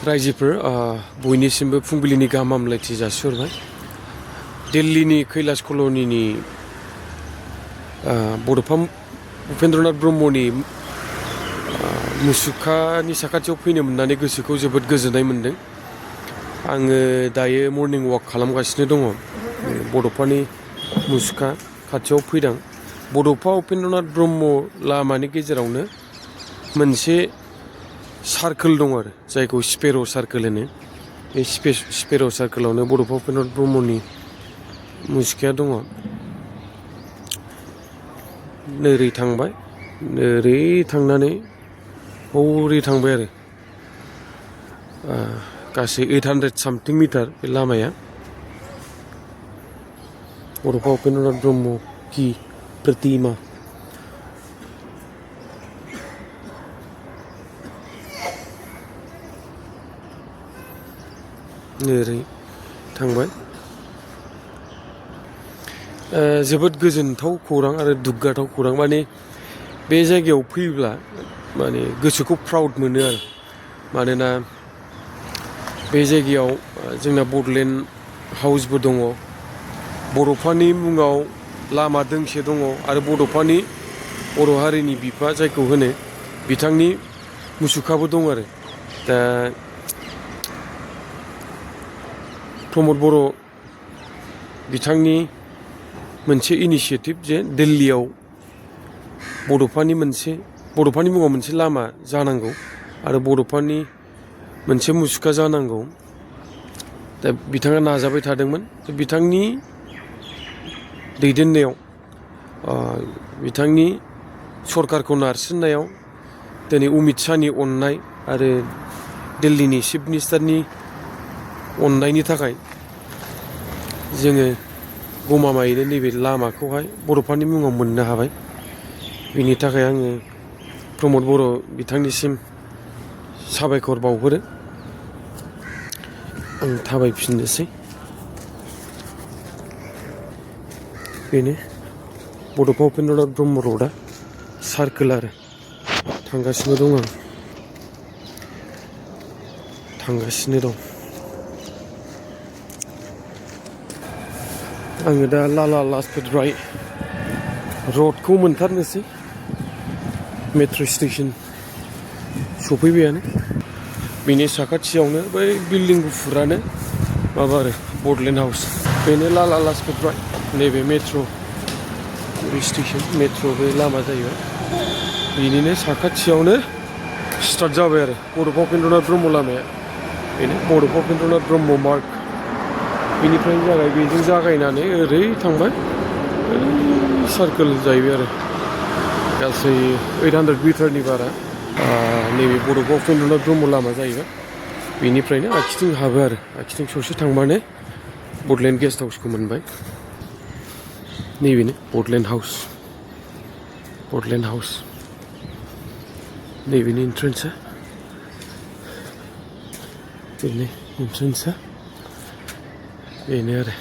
रायजोफोर बयनिसिमबो फुंबिलिनि गाहाम हामलायथि जासिहरबाय। दिल्लीनि कैलाश कल'निनि बड'फा उपेन्द्रनाथ ब्रह्मनि मुसुखानि साखाथियाव फैनो मोननानै गोसोखौ जोबोद गोजोननाय मोन्दों। आङो दायो मर्निं वाक खालामगासिनो दङ। बड'फानि मुसुखा खाथियाव फैदों। बड'फा उपेन्द्रनाथ ब्रह्म लामानि गेजेरावनो मोनसे सार्कोल दं आरो जायखौ स्पेर' सार्कोल होनो। बे स्पेर' सार्कोलावनो बड'फा उपेन्द्रनाथ ब्रह्मनि मुसुखाया दङ। नोरै थांबाय, नोरै थांनानै हरै थांबाय आरो गासै 800 सामथिं मिटार बे लामाया। बड'फा उपेन्द्रनाथ ब्रह्म की प्रतिमा। नोरै थांबाय। जोबोद गोजोनथाव खौरां आरो दुग्गाथाव खौरां। माने बे जायगायाव फैब्ला माने गोसोखौ प्राउड मोनो आरो। मानोना बे जायगायाव जोंना बड'लेण्ड हाउसबो दङ। बड'फानि मुङाव लामा दोंसे दङ आरो बड'फानि बर' हारिनि बिफा जायखौ होनो बिथांनि मुसुखाबो दं आरो। दा प्रमद बर' बिथांनि मोनसे इनिसियेटिभ जे दिल्लीयाव बड'फानि मुङाव मोनसे लामा जानांगौ आरो बड'फानि मोनसे मुसुखा जानांगौ। दा बिथाङा नाजाबाय थादोंमोन। बिथांनि दैदेननायाव बिथांनि सरकारखौ नारसिननायाव दिनै अमित शाहनि अननाय आरो दिल्लीनि चिफ मिनिस्टारनि अननायनि थाखाय जोङो गमामायैनो नैबे लामाखौहाय बड'फानि मुङाव मोननो हाबाय। बिनि थाखाय आङो प्रमद बर' बिथांनिसिम साबायखर बावहरो। आं थाबायफिननोसै। बेनो बड'फा उपेन्द्रनाथ ब्रह्म र'डआ सार्कोल आरो थांगासिनो दं आं। थांगासिनो दं। आङो दा लाला लाजपत राय रडखौ मोनथारनोसै। Metro' station सफैबायानो। बिनि साखाथियावनो बै बिल्डिं गुफुरानो माबा आरो बड'लेण्ड हाउस। बेनो लाला लाजपत राय नैबे मेट्र' स्टेसन मेट्र' बे लामा जाहैबाय। बिनिनो साखाथियावनो स्टार्ट जाबाय आरो बड'फा उपेन्द्रनाथ ब्रह्म लामाया। बेनो बड'फा उपेन्द्रनाथ ब्रह्म मार्ग। बेनिफ्राय बेजों जागायनानै ओरै थांबाय सार्कोल जाहैबाय आरो गासै 800 मिटारनि बारा नैबे बड'फा उपेन्द्रनाथ ब्रह्म लामा जाहैबाय। बेनिफ्रायनो आखिथिं हाबो आरो आखिथिं ससे थांबानो बड'लेण्ड गेस्ट हाउसखौ मोनबाय। नैबेनो बड'लेण्ड हाउस। बड'लेण्ड हाउस नैबेनि एन्ट्रेन्सआ। बेनो एन्ट्रेन्सआ बेनो आरो